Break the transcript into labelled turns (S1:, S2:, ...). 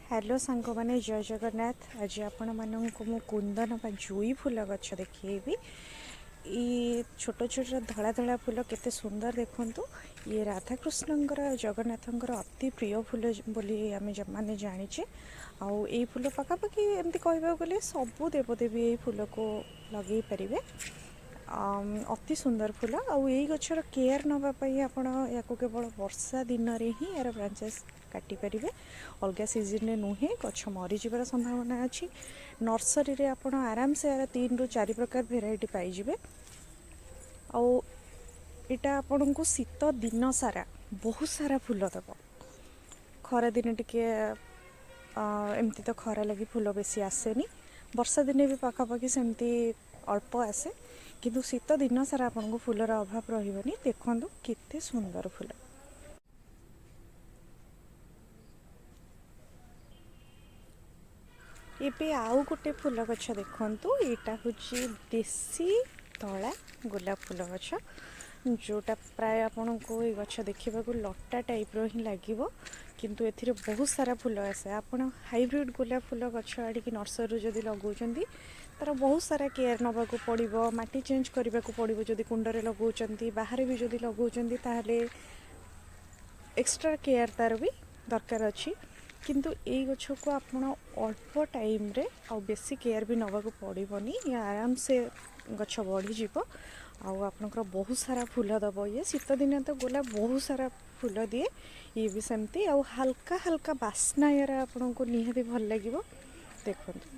S1: Hello ସାଙ୍ଗମାନେ, ଜୟ ଜଗନ୍ନାଥ। ଆଜି ଆପଣମାନଙ୍କୁ ମୁଁ କୁନ୍ଦନ ବା ଜୁଇ ଫୁଲ ଗଛ ଦେଖେଇବି। ଏଇ ଛୋଟ ଛୋଟ ଧଳା ଧଳା ଫୁଲ କେତେ ସୁନ୍ଦର ଦେଖନ୍ତୁ। ଇଏ ରାଧାକୃଷ୍ଣଙ୍କର, ଜଗନ୍ନାଥଙ୍କର ଅତି ପ୍ରିୟ ଫୁଲ ବୋଲି ଆମେ ମାନେ ଜାଣିଛେ। ଆଉ ଏଇ ଫୁଲ ପାଖାପାଖି ଏମିତି କହିବାକୁ ଗଲେ ସବୁ ଦେବଦେବୀ ଏଇ ଫୁଲକୁ ଲଗେଇ ପାରିବେ। ଅତି ସୁନ୍ଦର ଫୁଲ। ଆଉ ଏଇ ଗଛର କେୟାର ନେବା ପାଇଁ ଆପଣ ୟାକୁ କେବଳ ବର୍ଷା ଦିନରେ ହିଁ ଏହାର ବ୍ରାଞ୍ଚେସ୍ କାଟିପାରିବେ, ଅଲଗା ସିଜନରେ ନୁହେଁ। ଗଛ ମରିଯିବାର ସମ୍ଭାବନା ଅଛି। ନର୍ସରୀରେ ଆପଣ ଆରାମସେ ଏହାର 3ରୁ 4 ପ୍ରକାର ଭେରାଇଟି ପାଇଯିବେ। ଆଉ ଏଇଟା ଆପଣଙ୍କୁ ଶୀତ ଦିନ ସାରା ବହୁତ ସାରା ଫୁଲ ଦେବ। ଖରାଦିନେ ଟିକେ ଏମିତି ତ ଖରା ଲାଗି ଫୁଲ ବେଶୀ ଆସେନି। ବର୍ଷା ଦିନେ ବି ପାଖାପାଖି ସେମିତି ଅଳ୍ପ ଆସେ, କିନ୍ତୁ ଶୀତ ଦିନ ସାରା ଆପଣଙ୍କୁ ଫୁଲର ଅଭାବ ରହିବନି। ଦେଖନ୍ତୁ କେତେ ସୁନ୍ଦର ଫୁଲ। ଏବେ ଆଉ ଗୋଟେ ଫୁଲ ଗଛ ଦେଖନ୍ତୁ। ଏଇଟା ହେଉଛି ଦେଶୀ ଧଳା ଗୋଲାପ ଫୁଲ ଗଛ, ଯେଉଁଟା ପ୍ରାୟ ଆପଣଙ୍କୁ ଏଇ ଗଛ ଦେଖିବାକୁ ଲଟା ଟାଇପ୍ର ହିଁ ଲାଗିବ, କିନ୍ତୁ ଏଥିରେ ବହୁତ ସାରା ଫୁଲ ଆସେ। ଆପଣ ହାଇବ୍ରିଡ଼ ଗୋଲାପ ଫୁଲ ଗଛ ଆଣିକି ନର୍ସରୀରୁ ଯଦି ଲଗାଉଛନ୍ତି, ତା'ର ବହୁତ ସାରା କେୟାର ନେବାକୁ ପଡ଼ିବ। ମାଟି ଚେଞ୍ଜ କରିବାକୁ ପଡ଼ିବ ଯଦି କୁଣ୍ଡରେ ଲଗାଉଛନ୍ତି। ବାହାରେ ବି ଯଦି ଲଗାଉଛନ୍ତି, ତାହେଲେ ଏକ୍ସଟ୍ରା କେୟାର ତା'ର ବି ଦରକାର ଅଛି। କିନ୍ତୁ ଏଇ ଗଛକୁ ଆପଣ ଅଳ୍ପ ଟାଇମ୍ରେ ଆଉ ବେଶୀ କେୟାର ବି ନେବାକୁ ପଡ଼ିବନି। ଇଏ ଆରାମସେ ଗଛ ବଢ଼ିଯିବ ଆଉ ଆପଣଙ୍କର ବହୁତ ସାରା ଫୁଲ ଦେବ ଇଏ। ଶୀତ ଦିନେ ତ ଗୋଲାପ ବହୁତ ସାରା ଫୁଲ ଦିଏ, ଇଏ ବି ସେମିତି। ଆଉ ହାଲକା ହାଲକା ବାସ୍ନା ୟାର ଆପଣଙ୍କୁ ନିହାତି ଭଲ ଲାଗିବ। ଦେଖନ୍ତୁ।